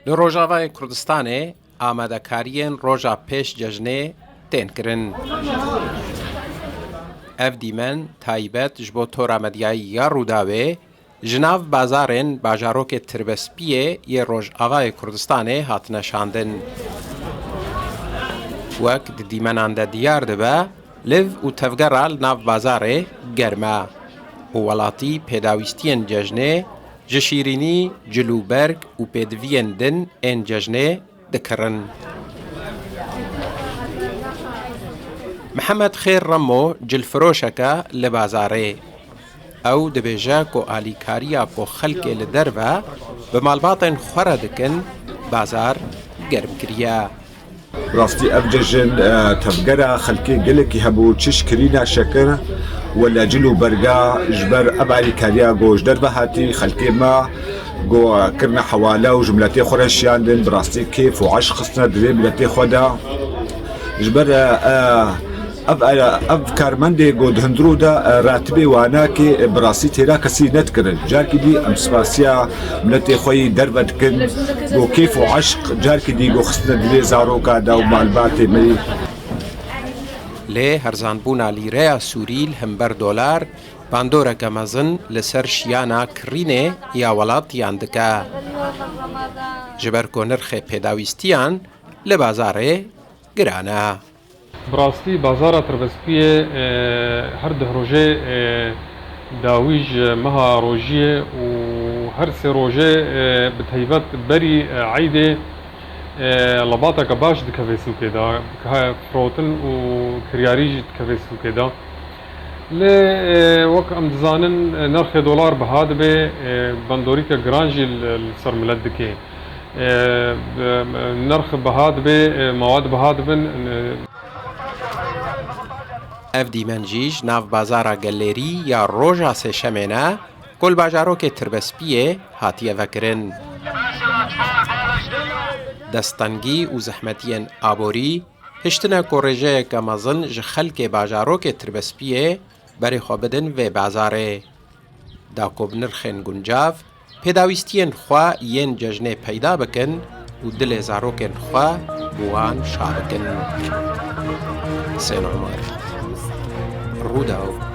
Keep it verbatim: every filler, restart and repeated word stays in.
Li Rojavayê Kurdistanê amadekariyên roja pêş cejnê tên kirin. Ev dîmen taybet ji bo tora medyayî ya Rûdawê ji nav bazarên bajarokê Tirbespiyê yê Rojavayê Kurdistanê hatine şandin. Wek di dîmenan de diyar dibe, liv û tevgera li nav bazarê germ e û welatî pêdawîstiyên cejnê ji şîrînî, cil û berg û pêdiviyên din ên cejnê dikirin. Mihemed Xêr Remo cilfiroşek e li bazarê. Ew dibêje ku alîkariya ku xelkê li derve bi malbatên xwe re dikin, bazar germ kiriye. Rastî ev cejin, e, tevgera xelkê gelekî hebû, çi ji kirîna şekir wele cil û berga ji ber ev alîkariya ku ji derve hatî, xelkê me ku kirine hewale û ji miletê xwe re şiyandin, bi rastî kêf û eşq xistine dilê miletê xwe de. Ji ber, e, e, ev, e, ev karmendê ku di hundirû de, e, ratibê wanakê, e, bi rastî têra kesî nedikirin. Carkî dî em spasiya miletê xwe yî derve dikin. Ku kêf û eşq carkî dî ku xistine dilê zaroka de û malbatê me yî. Lê herzanbûna lîreya sûrî li hember dolar bandoreke mezin li ser şiyana kirînê ya welatiyan dike. Ji ber ku nirxê pêdawîstiyan li bazarê giran e. Bi rastî bazara Tirbespiyê, e, her duh rojê, e, dawî ji meha rojiyê û her sê rojê, e, bi taybet berî, e, eydê, e, lebateke baş dikeve sûkê de, ke-, firotin û kiryarî jî dikeve sûkê de. Lê, e, wek em dizanin, e, nirxê dolar biha dibe, e, bandorîke giran jî li, li ser milet dike. E, e, nirx biha dibe, e, mewad biha dibin, e. Ev dîmen jî ji nav bazara gelêrî ya roja sêşemê ne, ku li bajarokê Tirbespiyê hatiye vekirin. Desttengî û zehmetiyên aborî hiştine ku rêjeyeke mezin ji xelkê bajarokê Tirbespiyê berê xwe bidin vê bazarê. Da ku bi nirxên guncav pêdawîstiyên xwe yên cejnê peyda bikin û dilê zarokên xwe bi wan şa bikin. Husên Omer, Rûdaw.